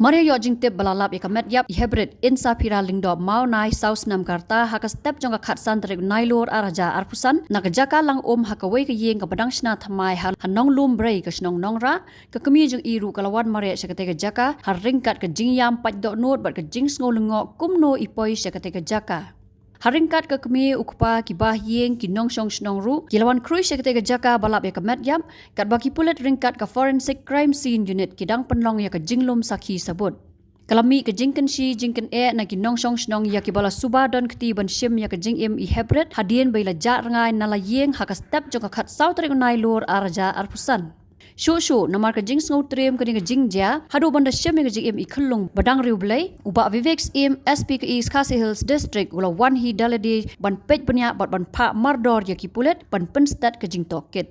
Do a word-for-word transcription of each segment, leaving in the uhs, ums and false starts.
Mar ïa ïoh jingtip ba la lap ïa ka met ïap i Hebrit Insaphira Lyngdoh Mawnai saw snem ka rta ha ka step jong ka khatsan tarik Nailur ar hajar arphew san na ka jaka lang um ha kawei ka ïing kaba dang shna thymmai ha, ha Nonglum Brei ka shnong Nongrah, ka kmie jong i ruh ka la wan mareh sha katei ka jaka ha ryngkat ka jingïam pait dohnud bad ka jingsngew lyngngoh kumno i poi sha katei ka jaka. Ha ryngkat ka kmie, u kpa, ki bahaïing, ki nongshong shnong ruh ki la wan khrui sha katei ka jaka ba lap ïa ka met ïap, katba ki pulit ryngkat ka Forensic Crime Scene Unit ki dang pynlong ïa ka jinglum sakhi sabut. Ka la mih ka jingkynshi jingkyneh na ki nongshong shnong ïa kiba la suba don kti ban shim ïa ka jingim i Hebrit hadien ba i la jah rngai na la ïing ha ka step jong ka khatsaw tarik Nailur ar hajar arphew san. Shuh shuh namar ka jingsngew triem kane ka jingjia, haduh ban da shim ïa ka jingim i khyllung ba dang riewblei, u Bah Vivek Syiem, S P ka East Khasi Hills District, u la wan hi da lade ban peit bniah bad ban phah mardor ïa ki pulit ban pynstet ka jingtohkit.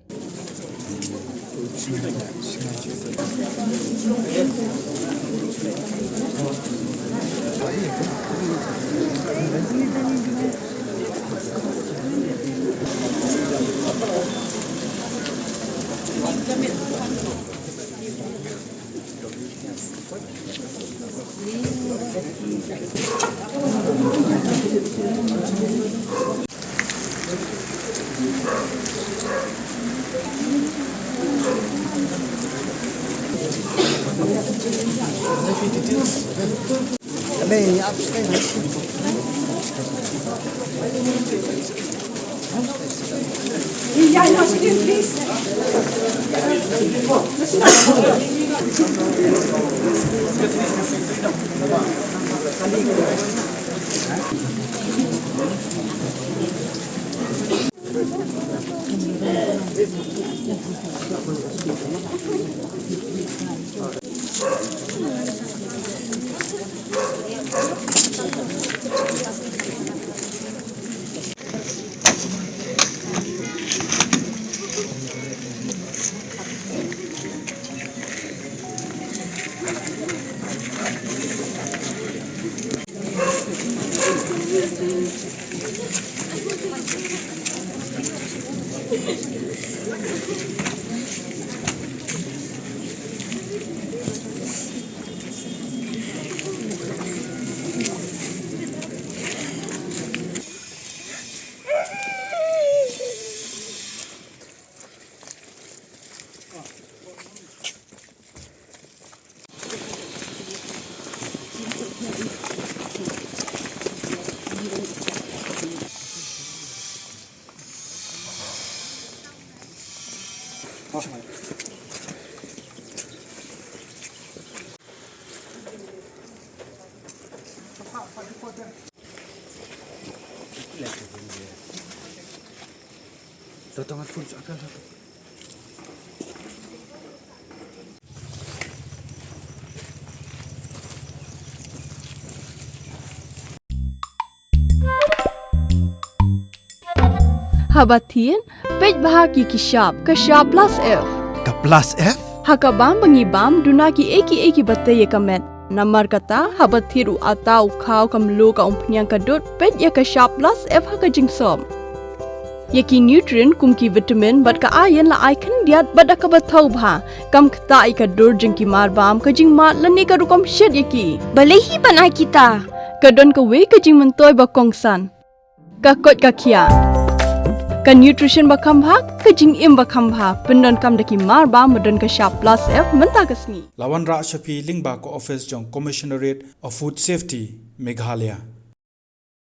Haba thied, peit bha ki ki shap, ka shap plus F. Ka plus F? Ha ka bam ba ngi bam, duna ki ei ki ei kiba tei ïa ka met. Namar kata, haba thied u atta, u khaw, ka mluh, ka umphniang, ka dud, peit ïa ka shap plus F ha ka jingsop. Ïa ki nutrient kum ki vitamin bad ka iron la ai khyndiat bad da kaba thaw bha. Kam ktah ïa ka dur jong ki marbam, ka jingmad lane ka rukom shet ïa ki. Balei hi ban ai kita? Ka don kawei ka jingmyntoi ba kongsan. Ka koit ka khiah. Ka nutrition ba kham bha, ka jingim ba kham bha. Pyndonkam da ki marbam ba don ka shap plus F mynta ka sngi. La wanrah sha phi lyngba ka office jong Commissionerate of Food Safety, Meghalaya.